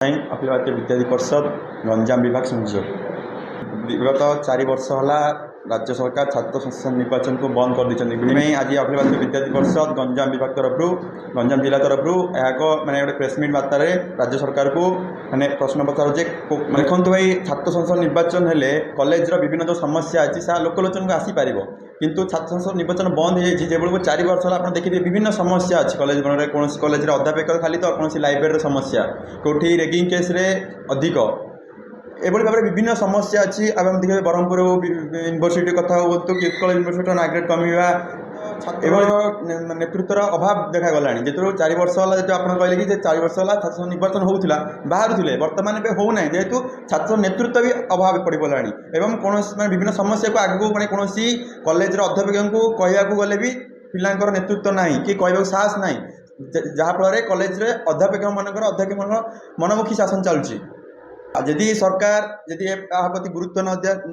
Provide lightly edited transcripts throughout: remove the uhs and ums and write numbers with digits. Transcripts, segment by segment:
ପାଇଁ ଅଖିଳ ଭାରତୀୟ ବିଦ୍ୟାର୍ଥୀ ପରିଷଦ ଗଞ୍ଜାମ ବିଭାଗ ସଂଯୋଜକ। ବିଗତ 4 ବର୍ଷ ହେଲା ରାଜ୍ୟ ସରକାର ଛାତ୍ର ସଂସଦ ନିର୍ବାଚନକୁ ବନ୍ଦ କରିଦେଇଛନ୍ତି। ସେଥିପାଇଁ ଆଜି ଅଖିଳ ଭାରତୀୟ ବିଦ୍ୟାର୍ଥୀ ପରିଷଦ ଗଞ୍ଜାମ ବିଭାଗ ତରଫରୁ, ଗଞ୍ଜାମ ଜିଲ୍ଲା ତରଫରୁ ଏହା ଏକ ମାନେ ଗୋଟେ ପ୍ରେସମିଟ୍ ବାର୍ତ୍ତାରେ ରାଜ୍ୟ ସରକାରକୁ ମାନେ ପ୍ରଶ୍ନ ପଚାରୁଛେ। ଦେଖନ୍ତୁ ଭାଇ, ଛାତ୍ର ସଂସଦ ନିର୍ବାଚନ ହେଲେ କଲେଜର ବିଭିନ୍ନ ଯେଉଁ ସମସ୍ୟା ଅଛି, ତାହା ଲୋକଲୋଚନକୁ ଆସିପାରିବ। କିନ୍ତୁ ଛାତ୍ର ସଂସଦ ନିର୍ବାଚନ ବନ୍ଦ ହେଇଯାଇଛି ଯେବେଳକୁ 4 ବର୍ଷ ହେଲା। ଆପଣ ଦେଖିଥିବେ, ବିଭିନ୍ନ ସମସ୍ୟା ଅଛି କଲେଜ ମାନଙ୍କରେ। କୌଣସି କଲେଜରେ ଅଧ୍ୟାପକ ଖାଲି ତ କୌଣସି ଲାଇବ୍ରେରୀର ସମସ୍ୟା, କେଉଁଠି ରେଗିଂ କେସ୍ରେ ଅଧିକ, ଏଭଳି ଭାବରେ ବିଭିନ୍ନ ସମସ୍ୟା ଅଛି। ଏବଂ ଦେଖିବେ, ବ୍ରହ୍ମପୁର ୟୁନିଭର୍ସିଟି କଥା ହୁଅନ୍ତୁ କି ଉତ୍କଳ ୟୁନିଭର୍ସିଟିର ନାକ୍ ଗ୍ରେଡ଼୍ କମିବା, ଏଭଳି ନେତୃତ୍ୱର ଅଭାବ ଦେଖାଗଲାଣି। ଯେତେବେଳେ 4 ବର୍ଷ ହେଲା, ଯେହେତୁ ଆପଣ କହିଲେ କି ଯେ 4 ବର୍ଷ ହେଲା ଛାତ୍ର ନିର୍ବାଚନ ହେଉଥିଲା, ବାହାରୁଥିଲେ, ବର୍ତ୍ତମାନ ଏବେ ହେଉନାହିଁ, ଯେହେତୁ ଛାତ୍ର ନେତୃତ୍ୱ ବି ଅଭାବ ପଡ଼ିଗଲାଣି। ଏବଂ କୌଣସି ମାନେ ବିଭିନ୍ନ ସମସ୍ୟାକୁ ଆଗକୁ ମାନେ କୌଣସି କଲେଜର ଅଧ୍ୟାପକଙ୍କୁ କହିବାକୁ ଗଲେ ବି ପିଲାଙ୍କର ନେତୃତ୍ୱ ନାହିଁ କି କହିବାକୁ ସାହସ ନାହିଁ, ଯାହାଫଳରେ କଲେଜରେ ଅଧ୍ୟାପକମାନଙ୍କର ମନମୁଖୀ ଶାସନ ଚାଲୁଛି। ଆଉ ଯଦି ସରକାର ଯଦି ଏହା ପ୍ରତି ଗୁରୁତ୍ୱ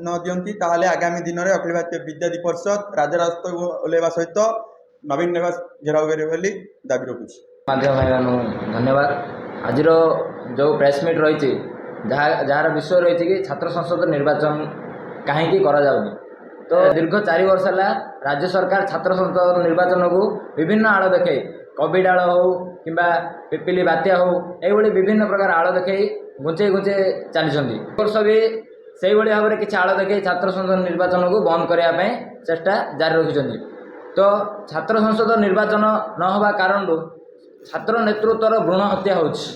ନ ଦିଅନ୍ତି, ତାହେଲେ ଆଗାମୀ ଦିନରେ ଅଖିଳ ଭାରତୀୟ ବିଦ୍ୟାର୍ଥୀ ପରିଷଦ ରାଜରାସ୍ତାକୁ ଓହ୍ଲାଇବା ସହିତ ନବୀନ ନିବାସ ଘେରାଉ କରିବେ ବୋଲି ଦାବି ରଖୁଛି। ମାଧ୍ୟମ ଭାଇମାନଙ୍କୁ ଧନ୍ୟବାଦ। ଆଜିର ଯେଉଁ ପ୍ରେସ୍ ମିଟ୍ ରହିଛି, ଯାହାର ବିଷୟ ରହିଛି କି ଛାତ୍ର ସଂସଦ ନିର୍ବାଚନ କାହିଁକି କରାଯାଉନି, ତ ଦୀର୍ଘ 4 ବର୍ଷ ହେଲା ରାଜ୍ୟ ସରକାର ଛାତ୍ର ସଂସଦ ନିର୍ବାଚନକୁ ବିଭିନ୍ନ ଆଳ ଦେଖାଇ, କୋଭିଡ଼ ଆଳ ହେଉ କିମ୍ବା ପିପିଲି ବାତ୍ୟା ହେଉ, ଏଇଭଳି ବିଭିନ୍ନ ପ୍ରକାର ଆଳ ଦେଖାଇ ଘୁଞ୍ଚେଇ ଘୁଞ୍ଚେଇ ଚାଲିଛନ୍ତି। ବର୍ଷ ବି ସେଇଭଳି ଭାବରେ କିଛି ଆଳ ଦେଖାଇ ଛାତ୍ର ସଂସଦ ନିର୍ବାଚନକୁ ବନ୍ଦ କରିବା ପାଇଁ ଚେଷ୍ଟା ଜାରି ରଖିଛନ୍ତି। ତ ଛାତ୍ର ସଂସଦ ନିର୍ବାଚନ ନ ହେବା କାରଣରୁ ଛାତ୍ର ନେତୃତ୍ୱର ଭ୍ରୂଣ ହତ୍ୟା ହେଉଛି,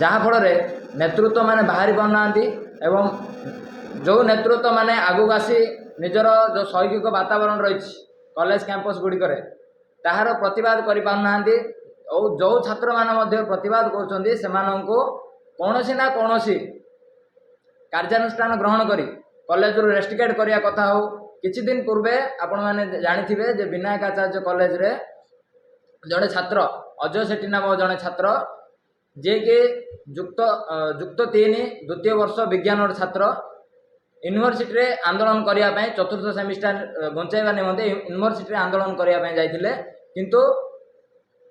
ଯାହାଫଳରେ ନେତୃତ୍ୱ ମାନେ ବାହାରି ପାରୁନାହାନ୍ତି ଏବଂ ଯେଉଁ ନେତୃତ୍ୱ ମାନେ ଆଗକୁ ଆସି ନିଜର ଯେଉଁ ଶୈକ୍ଷିକ ବାତାବରଣ ରହିଛି କଲେଜ କ୍ୟାମ୍ପସ୍ ଗୁଡ଼ିକରେ, ତାହାର ପ୍ରତିବାଦ କରିପାରୁନାହାନ୍ତି। ଆଉ ଯେଉଁ ଛାତ୍ରମାନେ ମଧ୍ୟ ପ୍ରତିବାଦ କରୁଛନ୍ତି, ସେମାନଙ୍କୁ କୌଣସି ନା କୌଣସି କାର୍ଯ୍ୟାନୁଷ୍ଠାନ ଗ୍ରହଣ କରି କଲେଜରୁ ରେଷ୍ଟିକେଟ୍ କରିବା କଥା ହେଉ। କିଛି ଦିନ ପୂର୍ବେ ଆପଣମାନେ ଜାଣିଥିବେ ଯେ ବିନାୟକ ଆଚାର୍ଯ୍ୟ କଲେଜରେ ଜଣେ ଛାତ୍ର, ଅଜୟ ସେଠୀ ନାମକ ଜଣେ ଛାତ୍ର, ଯିଏକି ଯୁକ୍ତ 3 ଦ୍ୱିତୀୟ ବର୍ଷ ବିଜ୍ଞାନର ଛାତ୍ର, ୟୁନିଭର୍ସିଟିରେ ଆନ୍ଦୋଳନ କରିବା ପାଇଁ, ଚତୁର୍ଥ ସେମିଷ୍ଟାର ବଞ୍ଚାଇବା ନିମନ୍ତେ ୟୁନିଭର୍ସିଟିରେ ଆନ୍ଦୋଳନ କରିବା ପାଇଁ ଯାଇଥିଲେ। କିନ୍ତୁ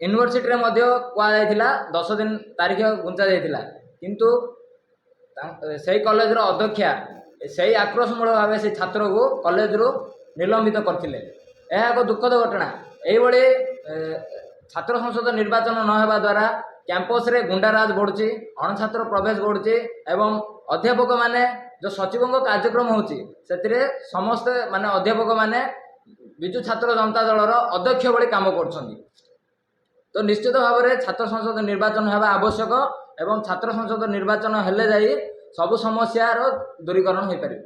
ୟୁନିଭର୍ସିଟିରେ ମଧ୍ୟ କୁହାଯାଇଥିଲା, 10 ଦିନ ତାରିଖ ଘୁଞ୍ଚା ଯାଇଥିଲା। କିନ୍ତୁ ସେଇ କଲେଜର ଅଧ୍ୟକ୍ଷା ସେଇ ଆକ୍ରୋଶମୂଳକ ଭାବେ ସେ ଛାତ୍ରକୁ କଲେଜରୁ ନିଲମ୍ବିତ କରିଥିଲେ। ଏହା ଏକ ଦୁଃଖଦ ଘଟଣା। ଏଇଭଳି ଛାତ୍ର ସଂସଦ ନିର୍ବାଚନ ନ ହେବା ଦ୍ୱାରା କ୍ୟାମ୍ପସରେ ଗୁଣ୍ଡାରାଜ ବଢ଼ୁଛି, ଅଣଛାତ୍ର ପ୍ରବେଶ ବଢ଼ୁଛି ଏବଂ ଅଧ୍ୟାପକମାନେ ଯେଉଁ ସଚିବଙ୍କ କାର୍ଯ୍ୟକ୍ରମ ହେଉଛି, ସେଥିରେ ସମସ୍ତେ ମାନେ ଅଧ୍ୟାପକମାନେ ବିଜୁ ଛାତ୍ର ଜନତା ଦଳର ଅଧ୍ୟକ୍ଷ ଭଳି କାମ କରୁଛନ୍ତି। ତ ନିଶ୍ଚିତ ଭାବରେ ଛାତ୍ର ସଂସଦ ନିର୍ବାଚନ ହେବା ଆବଶ୍ୟକ ଏବଂ ଛାତ୍ର ସଂସଦ ନିର୍ବାଚନ ହେଲେ ଯାଇ ସବୁ ସମସ୍ୟାର ଦୂରୀକରଣ ହୋଇପାରିବ।